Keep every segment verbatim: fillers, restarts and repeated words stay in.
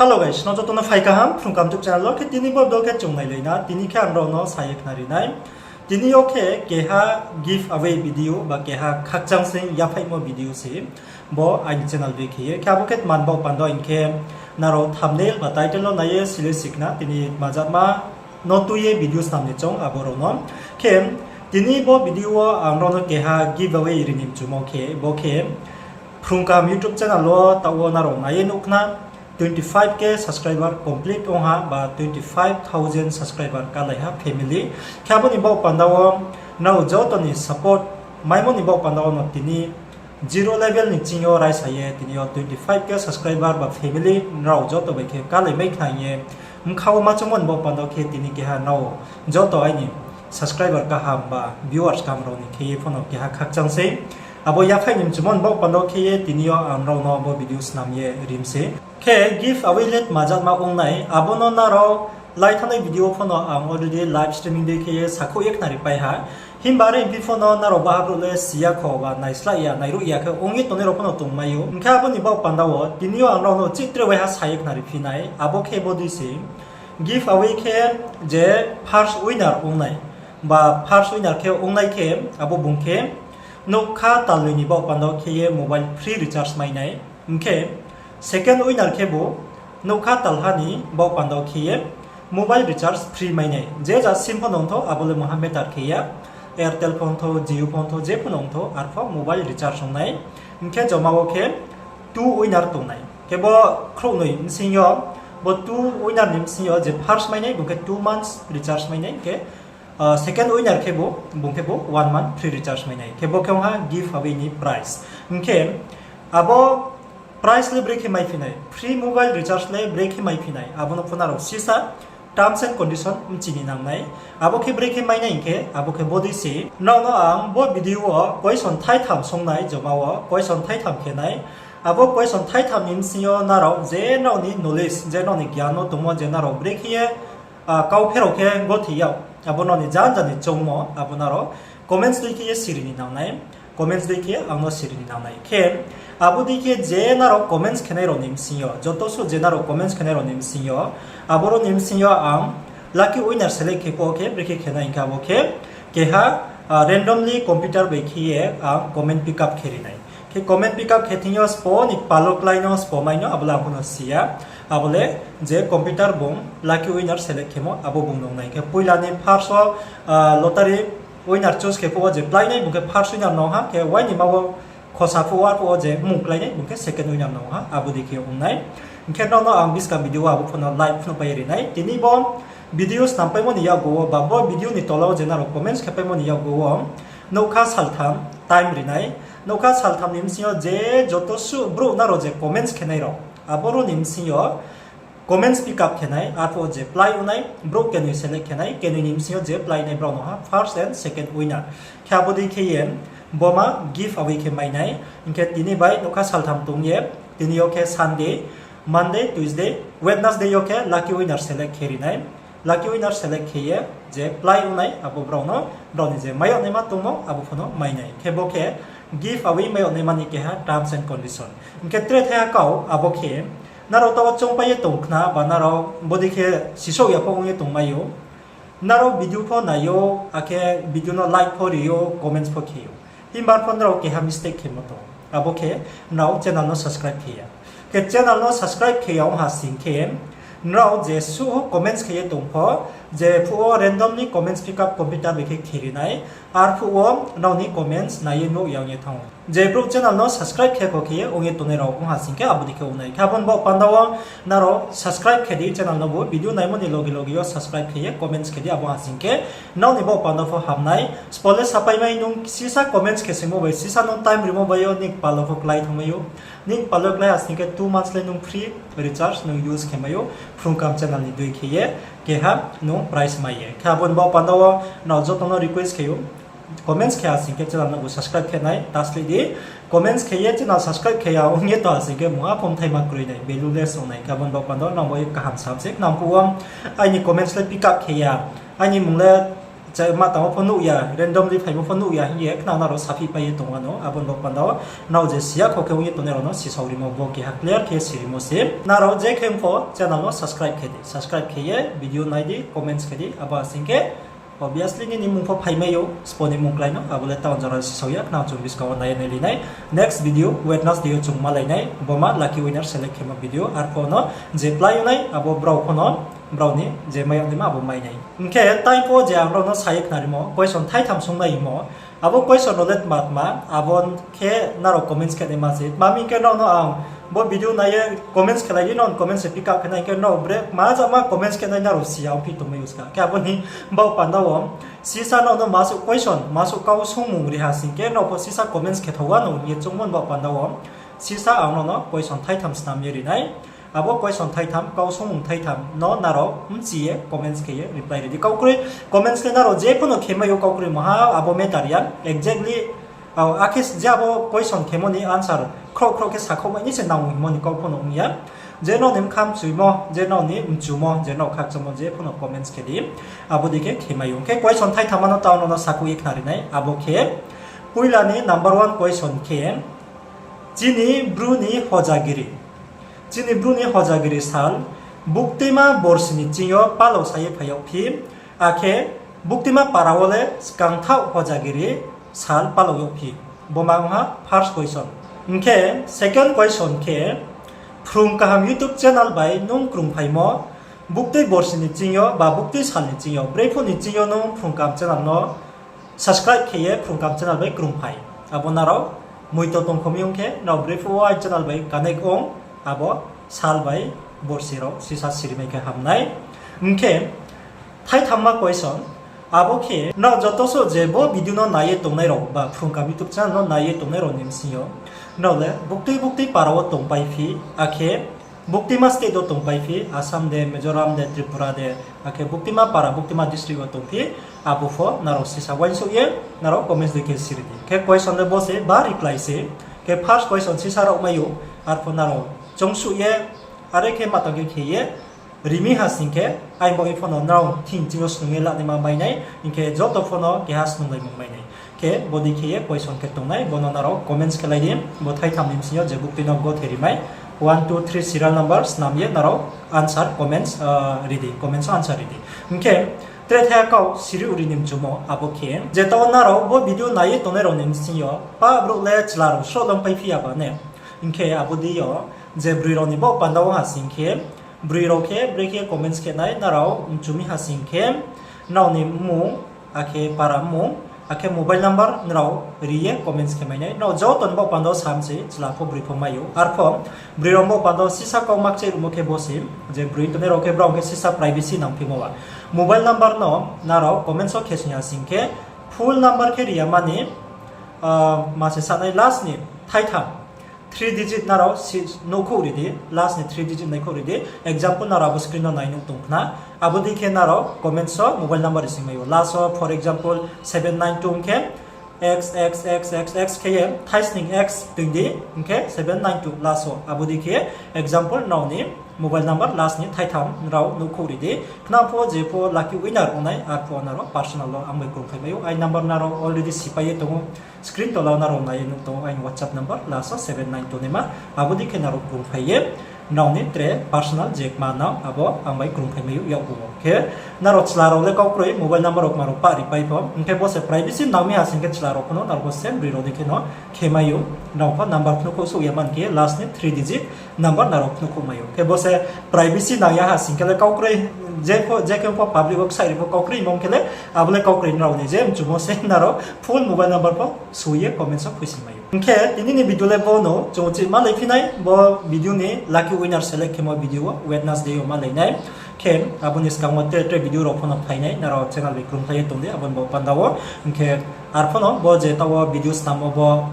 Hello guys, nrao joto no phai kaham, Phrung Kaham YouTube channel wo khe tini bo video khe chung nailai na, tini khe ang nrao no sa ye khnari nai. Tini yo khe keha giveaway video ba keha khakchang sing yaphaihmo video se bo aini channel dei khe ye. Khe abo khe tma ni baoh panda wo hing khe nrao thumbnail ba title no nai ye si le si khna, tini tma jatma no tui ye video snam ni choung abo rao no. Khe tini bo video wo ang nrao no keha giveaway ri ni mchumo khe, bo khe Phrung Kaham YouTube channel wo taoh wo nrao nai ye nuh khna, twenty five K subscriber complete ong ha ba twenty five thousand subscriber kálai ha family. Khe abo ni baoh panda wo nrao joto ni support maimo ni baoh panda wo no tini zero level ni ching yo raisa ye tini yo twenty five K subscriber ba family nrao joto bai khe kálai mai khna hing ye bkha wo ma choungmo ni baoh panda wo khe tini keha nrao joto aini subscriber kaham ba viewers kaham rao ni khe ye pho no keha khakchang sei. Abo yaphaih ni mchumo ni baoh panda wo khe ye tini yo ang nrao no bo video snam ye ri mi se. Khe giveaway le tma jatma ong nai, abo no nrao lai thanngnai video pho no ang already live streaming dei khe ye sakhouh ye khnari pai ha. Himba are hingphi pho no nrao baha brouh le si ya kho ba naisleh ya, nairuh ya khe ong ye tongnai rao pho no tongmai ou. Hing khe abo ni baoh panda wo tini yo ang nrao no chih tre waiha sa ye khnari phi nai, abo khe bo dei se. Giveaway khe je first winner ong nai, ba first winner khe ong nai khe abo bung khe nougkha talnoi ni baoh panda wo khe ye mobile free recharge mai nai. Hing khe second winner khebu nougkha talha ni baoh panda wo khe ye mobile recharge free mai nai. Je ja sim pho no ong thou, abo le mungha matter khe ya. Airtel pho ong thou, Jio pho ong thou, je pho no ong thou, arpho mobile recharge ong nai. Hing khe joma wo khe two winner tong nai. Khe bo khrouhnoi bsing yo, bo two winner ni bsing yo je first mai nai, bung khe two months recharge mai nai, hing khe second winner khebu, bung khebu one month free recharge mai nai. Khe bo khe ong ha giveaway ni prize. Hing khe abo prize le brekhe maiphi nai, free mobile recharge le brekhe maiphi nai, abo no pho nrao sisa terms and condition bchi ni nang nai. Abo khe brekhe mai nai hing khe, abo khe bo dei se. Nrao no ang bo video wo question thaitham song nai, joma wo question thaitham khe nai. Abo question thaitham ni bsing yo nrao je nrao ni knowledge, je nrao ni gyan no tongmo, je nrao brekhe ye kau pherao khe gothi yag, abo nrao ni janja ni choungmo, abo nrao comments dei khe ye siri ni nang nai. Comments dei khe ang no siri ni nang nai. Khe abo dei khe je nrao comments khenai rao ni bsing yo, joto suh je nrao comments khenai rao ni bsing yo, aboro ni bsing yo ang lucky winner select khe pho khe brekhe khe nai hing khe abo khe keha randomly computer bai khe ye ang comment pick up khe ri nai. Khe comment pick up khe thing yo spo ni palo klái no spo mai no abo le ang pho no si ya. Abo le je computer bung lucky winner select khemo abo bung no ong nai. Khe poila ni first wo lottery winner choose khe phuh wo je pláinai bung khe first winner no ong ha, khe uaini ma wo khosa phuh wo arphuh wo je mmung kláinai bung khe second winner no ong ha, abo dei khe ong nai. Hing khe nrao no ang buskang video wo abo pho no live pho no pai ri nai. Tini bo video snam paimo ni yakgu wo ba bo video ni tola wo je nrao comments khe paimo ni yakgu wo nougkha saltham time ri nai. Nougkha saltham ni bsing yo je joto suh brouh nrao je comments khenai rao, aboro ni bsing yo comments pick up khe nai, arphuh wo je plái ong nai, brouh kenoi select khe nai, kenoi ni bsing yo je pláinai brao no ha first and second winner. Khe abo dei khe ye bo ma giveaway khe mai nai. Hing khe tini bai nougkha saltham tong ye, tini yo khe Sunday, Monday, Tuesday, Wednesday yo khe lucky winner select khe ri nai. Lucky winner select khe ye je plái ong nai abo brao no, brao ni je mai yag naima tongmo abo pho no mai nai. Khe bo khe giveaway mai yag naima ni keha terms and condition. Hing khe tre thaiha kau abo khe nrao taoh wo choungpai ye tong khna ba nrao bodei khe sisouh ya pho ong ye tongmai ou. Nrao video pho nai ou, akhe video no like pho ri ou, comments pho khe ou. Himba pho nrao keha mistake khemo tong. Abo khe nrao channel no subscribe khe ya. Khe channel no subscribe khe ya ong ha sing khe, nrao jesuh comments khe ye tong pho, jephuh wo randomly comments pick up computer bai khe khe ri nai, arphuh wo nrao ni comments nai ye nuh ya ong ye thanng ou. Je brouh channel no subscribe khe kho khe ye ong ye tongnai rao ong ha sing khe abo dei khe ong nai. Khe abo ni baoh panda wo nrao subscribe khe di channel no bo, video naimo ni loge loge yo subscribe khe ye comments khe di, abo ha sing khe nrao ni baoh panda pho ham nai. Spo le sapai mai nung sisa comments khe singmo bai, sisa nung time rimo bai yo, nini kpal wo pho klái thanngmai ou. Nini kpal wo klái ha sing khe two months le nung free recharge nung use khe mai ou, Phrung Kaham channel ni dei khe ye, keha nung prize mai ye. Khe abo ni baoh panda wo nrao joto no request khe ou, comments khe ha sing khe channel no bo subscribe khe nai ta sleh di. Comments khe ye channel subscribe khe ya ong ye tong ha sing khe mungha phomthai ma kroi nai, value less ong nai. Khe abo ni baoh panda wo nang bo ye kaham sam se, nang phuh wo aini comments le pick up khe ya, aini mmung le Cha-, ma tangmo pho nuh ya, randomly phaimo pho nuh ya hing ye khnang nrao saphi pai ye tong ano, abo ni bo panda wo nrao je si ya kho khe ong ye tongnai rao no sisao rimo, bo keha clear khe sirimo se. Nrao je khe pho channel no subscribe khe di, subscribe khe ye video nai di, comments khe di, abo asing khe obviously nini mmung pho phaimai ou, spo ni mmung klái no, abo le taoh jora sisao ya, khnang chung buskang wo nai ye nailai nai. Next video Wednesday yo chung malai nai, bo ma lucky winner select khemo video, arphuh no je plái ong nai, abo brao pho no, brao ni je mai yag naima abo mai nai. Hing khe time pho je ang nrao no sa ye khnarimo, question thaitham sung nai hingmo, abo question rao le tma tma, abo khe nrao comments khe naima se. Tma hing khe nrao no ang bo video nai ye comments khelai di, nrao ni comments se pick up khe nai hing khe nrao bre ma jama comments khe nai nrao si ya ongphi tongmai ou ska. Khe abo ni baoh panda wo sisa nrao no masuh question, masuh kau sungmung ri ha sing khe nrao pho sisa comments khe thao wa no hing ye choungmo ni baoh panda wo sisa ang nrao no question thaitham snam ye ri nai. Abo question thaitham, kau sungmung thaitham no nrao mchi ye comments khe ye reply ri di. Kau kroi comments le nrao je pho no khe mai ou, kau kroi maha abo matter ya. Exactly, akhe je abo question khemo ni answer khroh khroh khe sakhaoh mai ni se nang hingmo ni kau pho no ong ya. Je nrao ni mkha mchuimo, je nrao ni mchumo, je nrao khakchangmo je pho no comments khe di. Abo dei khe khe mai ou. Hing khe question thaitham no taoh nrao no sakhouh ye khnari nai. Abo khe poila ni number one question khe, chini Bru ni hojagiri, chini Bru ni hojagiri sal buktima borsi ni ching yo palao sa ye phai yagphi, akhe buktima para wo le skangthaoh hojagiri sal palao yagphi. Bo ma ong ha first question. Hing khe second question khe, Phrung Kaham YouTube channel bai nung krungphaimo buktui borsi ni ching yo ba buktui sal ni ching yo, brephuh ni ching yo nung Phrung Kaham channel no subscribe khe ye Phrung Kaham channel bai krungphai. Abo nrao moito tongkho mi ong khe, nrao brephuh wo aini channel bai connect ong, abo sal bai borsi rao sisa sirimai khe ham nai. Hing khe thaithamma question, abo khe nrao joto suh je bo video no nai ye tongnai rao ba Phrung Kaham YouTube channel no nai ye tongnai rao ni bsing yo, nrao le buktui buktui para wo tongpaiphi, akhe buktima state wo tongpaiphi, Assam de, Mizoram de, Tripura de, akhe buktima para, buktima district wo tongphi, abo pho nrao sisa uaingsouh ye nrao comments dei khe siri di. Khe question le bo se ba reply se. Khe first question sisa rao mai ou, arphuh nrao choungsuh ye, are khe ma tang khe khe ye ri mi ha sing khe, aini baoh ye pho no nrao thing ching yo snung ye lanaima mai nai, hing khe joto pho no keha snunglaimung mai nai. Khe bo dei khe ye question khe tongnai, bo no nrao comments khe lai di, bo thaitham ni bsing yo je buktui no gothe ri mai, one, two, three serial number snam ye nrao answer comments, ri di, comments wo answer ri di. Hing khe tre thai kau siri ri ni mchumo, abo khe je taoh nrao bo video nai ye tongnai rao ni bsing yo pah brouh le chla rao sroh lom paiphi ya ba ne. Hing khe abo dei yo je broi rao ni baoh panda wo ha sing khe, broi rao khe brekhe comments khe nai, nrao mchu mi ha sing khe, nrao ni mmung, akhe para mmung, akhe mobile number nrao ri ye comments khe mai nai. Nrao joto ni baoh panda wo sam se, chla pho broi pho mai ou. Arphuh broi rao ni baoh panda wo sisa kau makchai rumo khe bo se, je broi tongnai rao khe brao khe sisa privacy nangphimo ba. Mobile number no nrao comments wo khe sing ya sing khe, full number khe ri ya mani, ma se sanai last ni thaitham three digit nrao nuhkhouh ri di, last ni three digit naikhouh ri di. Example nrao abo screen no nai nuh tong khna. Abo dei khe nrao comments wo mobile number ri sing mai ou. Last wo for example seven nine two ong khe, X X X X X khe ye thaisning X toing di, hing khe seven nine two last wo. Abo dei khe example nrao ni mobile number last ni thaitham nrao nuhkhouh ri di. Khna pho je pho lucky winner ong nai, arphuh nrao personal wo ang bai krungphai mai ou. Aini number nrao already sipai ye tong ou. Screen tola wo nrao nai ye nuh tong ou, aini WhatsApp number last wo seven nine two naima. Abo dei khe nrao krungphai ye, nrao ni tre personal je kma nang, abo ang bai krungphai mai ou yakgu wo. Khe nrao chla rao le kau kroi mobile number rao kma rao pah ripai pho. Hing khe bo se privacy nang mi ha sing khe chla rao pho no nrao bo same broi rao dei khe no khe mai ou. Nrao pho number phnuhkhouh souh ya man khe last ni three digit number nrao phnuhkhouh mai ou. Khe bo se privacy nang ya ha sing khe le kau kroi, je khe pho public wo ksaih ri pho kau kroi mong khe le, abo le kau kroi nrao ni je mchumo se nrao full mobile number pho soi ye comments wo khuisi mai ou. Hing khe tini ni video le bo no chung uchih malaiphi nai, bo video ni lucky winner select khemo video wo Wednesday yo malai nai. Khe abo ni skang wo tre tre video rao pho no phai nai, nrao channel bai krungphai ye tong di, abo ni bo panda wo. Hing khe arphuh no bo je taoh wo video snammo bo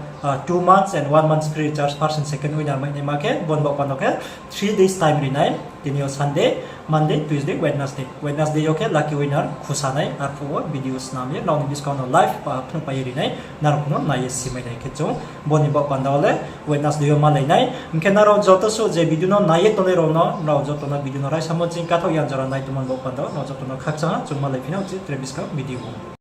two months and one month free recharge first and second winner mai naima khe, boni baoh panda khe three days time ri nai. Tini yo Sunday, Monday, Tuesday, Wednesday. Wednesday yo khe lucky winner khusa nai, arphuh wo video snam ye, nrao ni buskang no live pa phnuh pai ye ri nai, nrao pho no nai ye si mai nai khe chung. Boni baoh panda wo le Wednesday yo malai nai. Hing khe nrao joto suh je video no nai ye tongnai rao no, nrao joto no video no raisamo ching kathaoh yang jora nai tongmo ni baoh panda wo, nrao joto no khakchang ha, chung malai phi nai uchih tre buskang video wo.